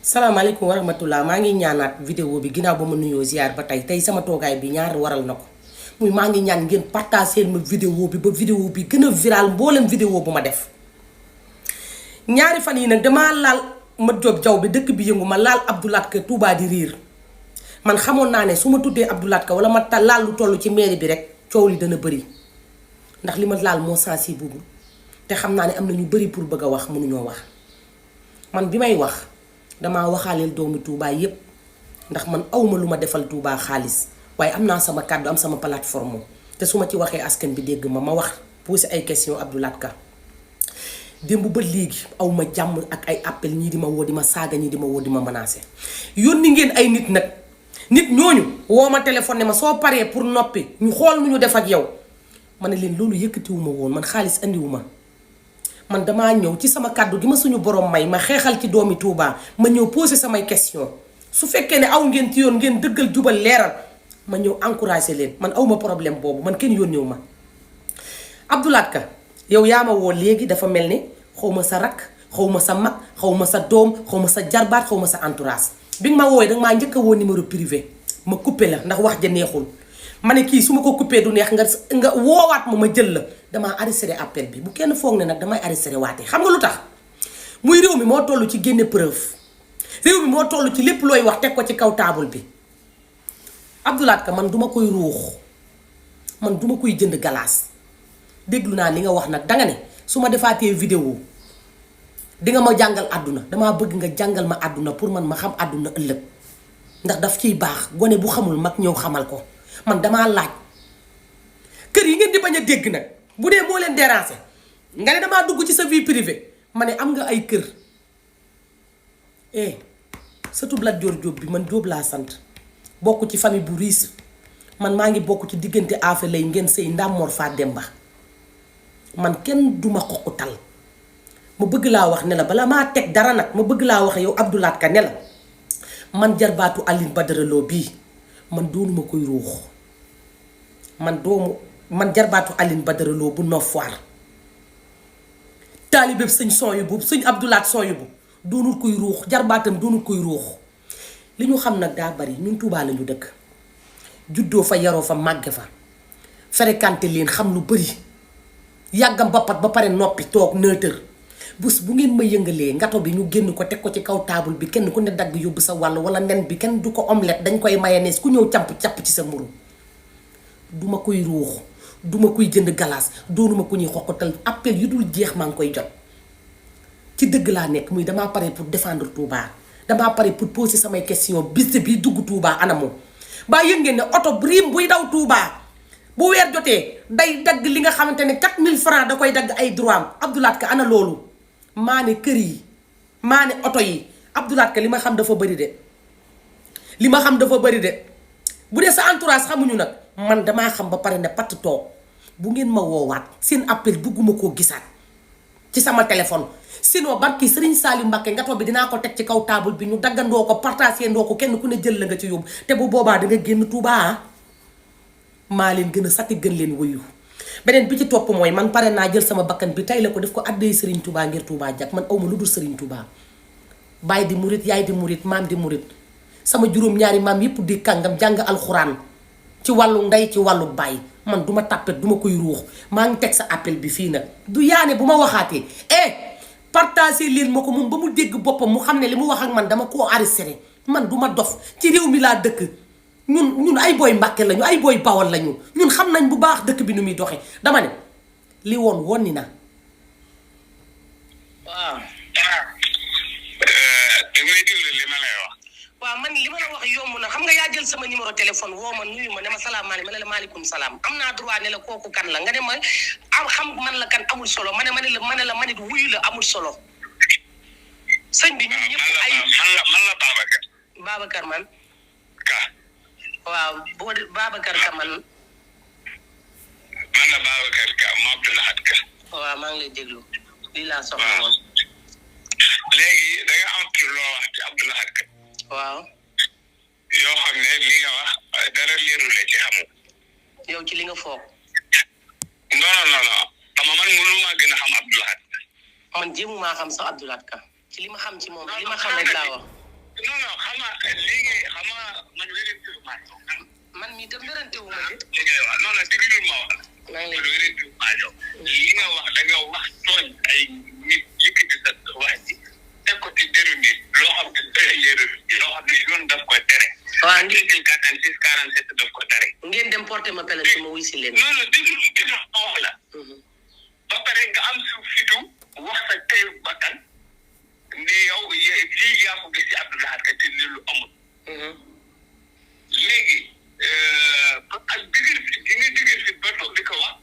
salaamaaleykum wa rahmatulah maa ngi ñaanaat vidéo bi ginnaaw ba ma nuyoo ziar ba tey sama toogaay bi ñaar waral na ko muy maa ngi ñaan ngeen partagé ma vidéo bi ba vidéo bi gën a viral mboolem vidéo bu ma def. ñaari fan yi nag damaa laal ma job jaw bi dëkk bi yëngu ma laal Abdoulaat Ka Touba di riir man xamoon naa ne su ma tuddee Abdoulaat Ka wala ma laal lu toll ci mairie bi rek coow li dana bëri ndax li ma laal moo sensible te xam naa ne am na ñu bëri pour bëgg a wax mënuñoo wax man bi may wax. damaa waxaaleel doomi Touba yépp ndax man awma lu ma defal Touba xaalis waaye am naa sama kàddu am sama plateforme te su ma ci waxee askan bi dégg ma wax posé ay question Abdoulaat Ka démb ba léegi awma jàmm ak ay appel ñii di ma woo di ma saaga ñii di ma woo di ma menacé yónni ngeen ay nit nag nit ñooñu woo ma téléphone ma soo paree pour noppi ñu xool nu ñu def ak yow ma ne leen loolu yëkkatiwuma woon man xaalis andiwuma man damaa ñëw ci sama kàddu gi ma suñu borom may ma xeexal ci doomi Touba ma ñëw posé samay question su fekkee ne aw ngeen ci yoon ngeen dëggal jubal leeral ma ñëw encouragé leen man awma problème boobu man kenn yónneewu ma Abdoulaat Ka yow yaa ma woo léegi dafa mel ni xaw ma sa rakk xaw ma sa mag xaw ma sa doom xaw ma sa jarbaat xaw ma sa entourage bi nga ma woowee danga maa njëkk a woo numéro privé ma coupé la ndax wax ja neexul ma ne kii su ma ko coupé du neex nga woowaat ma jël la damaa arrêté appel bi bu kenn foog ne nag damay arrêté waatee xam nga lu tax muy réew mi moo toll ci génne preuve réew mi moo toll ci lépp looy wax teg ko ci kaw taabul bi Abdoulaat Ka man duma koy ruux man duma koy jënd galaas déglu naa li nga wax nag danga ne su ma defaatee vidéo di nga ma jàngal àdduna damaa bëgg nga jàngal ma àdduna pour man ma xam àdduna ëllëg ndax daf ciy baax gone bu xamul mag ñëw xamal ko man damaa laaj kër yi ngeen di bañ a dégg nag bu dee moo leen déranger nga ne damaa dugg ci sa vie privée ma ne am nga ay kër sëtu Lat Joor Jóob bi man Jóob laa sant bokk ci famille bu riis man maa ngi bokk ci diggante afe lay ngeen sëy Ndamor Faa Demba man kenn duma xoqutal ma bëgg laa wax ne la bala maa teg dara nag ma bëgg laa wax yow Abdoulaat Ka ne la man jarbaatu Aline Badara Lo bii man doonuma koy ruux man jarbaatu Aline Badara Lo bu Nord Foire taalibe sëñ Sooyibu sëñ Abdoulaat Sooyibu doonul koy ruux jarbaatam doonul koy ruux li ñu xam nag daa bari ñun Tuubaa lañu dëkk juddoo fa yaroo fa màgge fa fréquenté leen xam lu bari yàggam bappat ba pare noppi toog nëtër bés bu ngeen ma yëngalee ngato bi ñu génn ko teg ko ci kaw taabul bi kenn ku ne dagg yóbbu sa wàll wala nen bi kenn du ko omelette dañ koy mayonnaise ku ñëw camp ci sa mburu duma koy ruux duma koy jënd galaas doonuma ko ñuy xoqatal appel yu dul jeex maa ngi koy jot ci dëgg laa nekk muy damaa pare pour défendre Touba damaa pare pour poser samay question bis bi dugg Touba anamu baa yëg ngeen ne oto riim buy daw Touba bu weer jotee day dagg li nga xamante ne 4000 francs da koy dagg ay droit am Abdoulaat Ka ana loolu maa ne kër yi maa ne oto yi Abdoulaat Ka li ma xam dafa bëri de li ma xam dafa bëri de bu dee sa entourage xamuñu nag man damaa xam ba pare ne patt toog bu ngeen ma woowaat seen appel bugguma koo gisaat ci sama téléphone sinon barki Serigne Saliou Mbacké ngato bi dinaa ko teg ci kaw table bi ñu daggandoo ko partagé ndoo ko kenn ku ne jël la nga ci yóbbu te bu boobaa da nga génn Touba maa leen gën a sati gën leen wuyu beneen bi ci topp mooy man pare naa jël sama bakkan bi tey la ko def ko addee Serigne Touba ngir Touba jag man awma lu dul Serigne Touba baay di murit yaay di murit maam di murit sama juróom-ñaari maam yépp di kàngam jàng alxuraan ci wàllu ndey ci wàllu baay man duma tàppet duma koy ruux maa ngi teg sa appel bi fii nag du yaane bu ma waxaatee partagé leen ma ko moom ba mu dégg boppam mu xam ne li mu wax ak man dama koo arrêté man duma dof ci réew mi laa dëkk ñun ay booy Mbàkke lañu ay booy Bawol lañu ñun xam nañ bu baax dëkk bi nu muy doxee dama ne li woon wonni na waaw damay déglu li ma lay wax. waaw man li ma la wax yomb na xam nga yaa jël sama numéro téléphone woo ma nuyu ma ne ma salaamaaleykum ma ne la maaleykum salaam am naa droit ne la kooku kan la nga ne ma am xam man la kan amul solo ma ne la manit wuyu la amul solo sëñ bi ñun ñëpp ay man la Babacar. Babacar man Ka. waaw boo Babacar Ka man la Babacar Ka ma Abdoulahat Ka. waaw maa ngi lay déglu lii laa soxla woon. léegi da nga am tur loo wax ci Abdoulahat Ka. waaw. yoo xam ne li nga wax dara leeru la ci xamu. yow ci li nga foog. non xam nga man mënuma gën a xam Abdoulahat. man jéemu maa xam sax Abdoulahat Ka ci li ma xam ci moom li ma xam rek laa wax. non non xam nga lii xam nga man wérantu maa yow. man mii tam wérante wu ma de. li ngay wax non non diglul ma wax la. maa ngi man wérantu maa yow. li nga wax da nga wax tooñ ay nit yëkkati sa wax ji teg ko ci deru nit loo xam ne loo xam ne yoon daf ko tere. waaw ngeen jël 46 47 daf ko tere. ngeen dem porté ma plainte ma wuy si leen. non non déglu ma wax la. ba pare nga am su fitu wax sa tey bakkan ne yow lii yaa ko gis ci Abdoulaye Ka te ne lu amul. léegi ak digir fi gi nga digir fi ba toog di ko wax.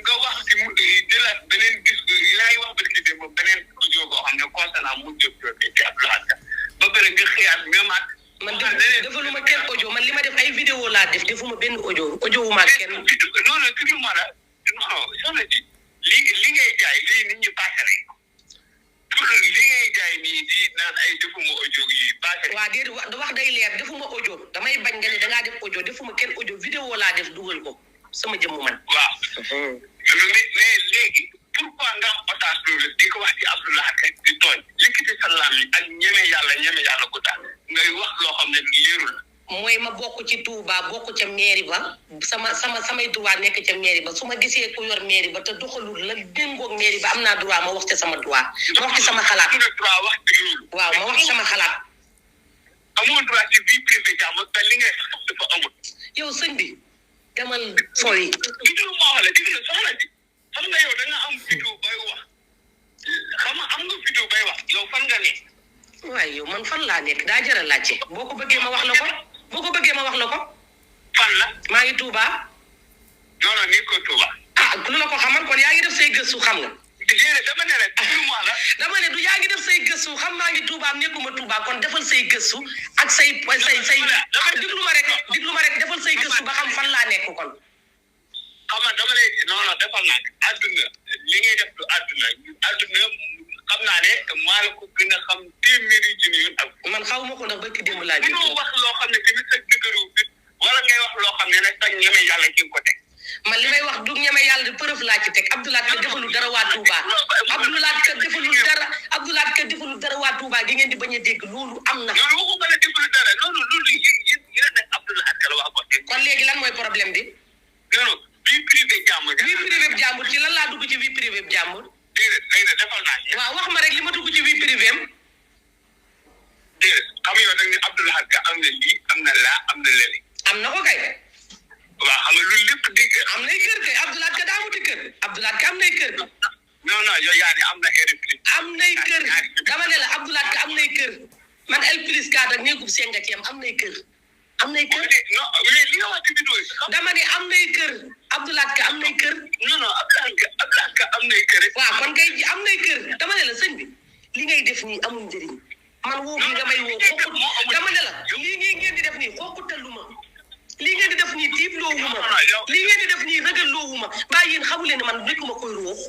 nga wax ci mu jëlaat beneen gis yaa ngi wax ba ci dem beneen audio boo xam ne concernant mu jóg ci Abdoulaye Ka ba pare nga xëyaat nga maat. man defaluma kenn audio man li ma def ay vidéo laa def defuma benn audio wu ma kenn. non non déglu ma la non soxna ci li ngay jaay lii nit ñi passé nañ ko li ngay jaay nii di naan ay defuma audio yi passé. waaw déedéet wax day leer defuma audio damay bañ nga ne dangaa def audio defuma kenn audio vidéo laa def dugal ko sama jëmm man. waaw. mais léegi pourquoi nga am otage loolu di ko wax ci Abdoulaye Ka di tooñ yëkkati sa laam yi ak ñeme yàlla ko daal ngay wax loo xam ne yéerul. mooy ma bokk ci Touba bokk ca mairie ba samay droit nekk ca mairie ba su ma gisee ku yor mairie ba te doxalul la déngoog mairie ba am naa droit ma wax ca sama droit ma wax ci sama xalaat. wax ci loolu. waaw ma wax sama xalaat. amoo droit ci vie privée jàmm te li ngay xam dafa amul. yow sëñ bi demal sori. diglu ma wax la diglu soxna ji xam nga yow da nga am vidéo bay wax xam nga am nga vidéo bay wax yow fan nga ne. waaye yow man fan laa nekk daa jar a laajte boo ko bëggee ma wax la ko fan la. maa ngi Touba. non nii ko Touba. lu la ko xamal kon yaa ngi def say gëstu xam nga. déedéet dama ne rek diglu-moi la. dama ne du yaa ngi def say gëstu xam maa ngi Touba nekkuma Touba kon defal say gëstu ak say diglu ma rek defal say gëstu ba xam fan laa nekk kon. xam nga dama lay non defal naa àdduna li ngay def du àdduna xam naa ne maa la ko gën a xam téeméeri junni yoon ak. man xaw ma ko ndax ba ki démb laa ji. mënoo wax loo xam ne tamit sa dëgëru bit wala ngay wax loo xam ne nag sax ñeme yàlla ci ko teg. man li may wax du ñeme yàlla de preuve laa ci teg Abdoulaye Ka defalul dara waa Touba Abdoulaye Ka defalul dara waa Touba gi ngeen di bañ a dégg loolu am na. loolu waxu ma la defalul dara loolu yéen nag Abdoulaye Ka la wax ko teg. kon léegi lan mooy problème bi. non vie privée jàmbur. vie privée jàmbur ci lan laa dugg ci vie privée jàmbur. déedéet defal naa ci. waaw wax ma rek li ma dugg ci vie privée am. déedéet xam nga yow nag ne Abdoulaye Ka am na lii am na laa am na lële. am na ko kay. waaw xam nga loolu lépp dégg. am nay kër kay Abdoulaye Ka daa wuti kër Abdoulaye Ka am nay kër. non yow yaa ne am na RFI. am nay kër dama ne la Abdoulaye Ka am nay kër man El Plus Ka ak néegub senga ci am nay kër. am nay kër non mais li nga wax ci vidéo yi. dama ne am nay kër Abdoulaye Ka am nay kër. non Abdoulaye Ka am nay kër. waaw kon kay am nay kër dama ne la sëñ bi li ngay def nii amul njëriñ man woo gi nga may woo xooxut dama ne la lii ngeen di def nii xooxutalu ma lii ngeen di def nii tiib loowu ma lii ngeen di def nii ragal loowu ma mbaa yéen xamu leen ne man nekkuma koy ruux.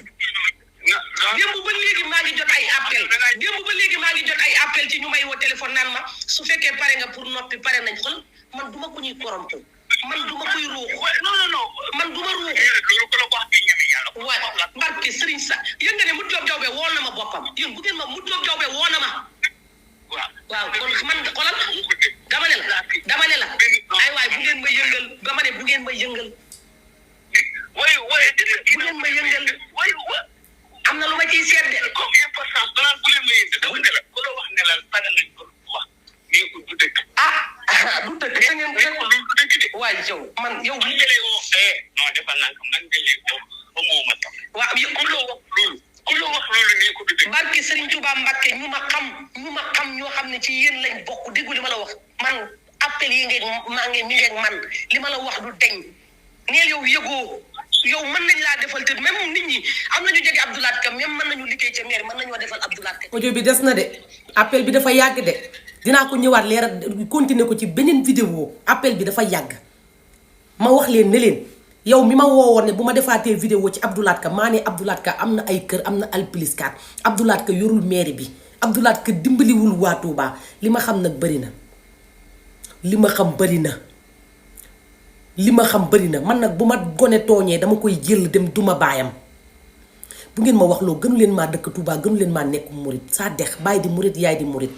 démb ba léegi maa ngi jot ay appel ci ñu may woo téléphone naan ma su fekkee pare nga pour noppi pare nañ xol man duma ko ñuy korompo man duma koy ruux non man duma ruux. waaw barke Serigne sa yéen nga ne mu Diop Diawbe woo na ma boppam yéen bu ngeen ma mu Diop Diawbe woo na ma. waaw kon man xolal dama ne la ay waay bu ngeen ma yëngal dama ne bu ngeen ma yëngal. bu ngeen ma yëngal am na lu ma ciy seet de. comme importance danaan bu leen ma yëngal dama ne la ku la wax ne la pare nañ ko wax nii ko du dëgg. du dëgg da ngeen du dëgg de. waaye yow man jëlee woo non defal naa ko man jëlee woo ba moo ma tax. waaw ku la wax loolu nii ko du dëgg. barke Serigne Touba Mbacke ñu ma xam ñoo xam ne ci yéen lañ bokk déggu li ma la wax man appel yi ngeen maa ngi mi ngeen man li ma la wax du deñ neel yow yëgoo yow mën nañ laa defal te même nit ñi am nañu jege Abdoulaye Ka même mën nañu liggéey ca maire mën nañoo defal Abdoulaye Ka. audio bi des na de appel bi dafa yàgg de dinaa ko ñëwaat leeral continuer ko ci beneen vidéo appel bi dafa yàgg ma wax leen ne leen yow mi ma woowoon ne bu ma defaatee vidéo ci Abdoulaye Ka maa ne Abdoulaye Ka am na ay kër am na El Plus Ka Abdoulaye Ka yorul maire bi Abdoulaye Ka dimbaliwul waa Touba li ma xam nag bëri na li ma xam bëri na man nag bu ma gone tooñee dama koy jël dem duma baayam bu ngeen ma wax loo gënu leen maa dëkk Touba gënu leen maa nekk murit saa dex baay di murit yaay di murit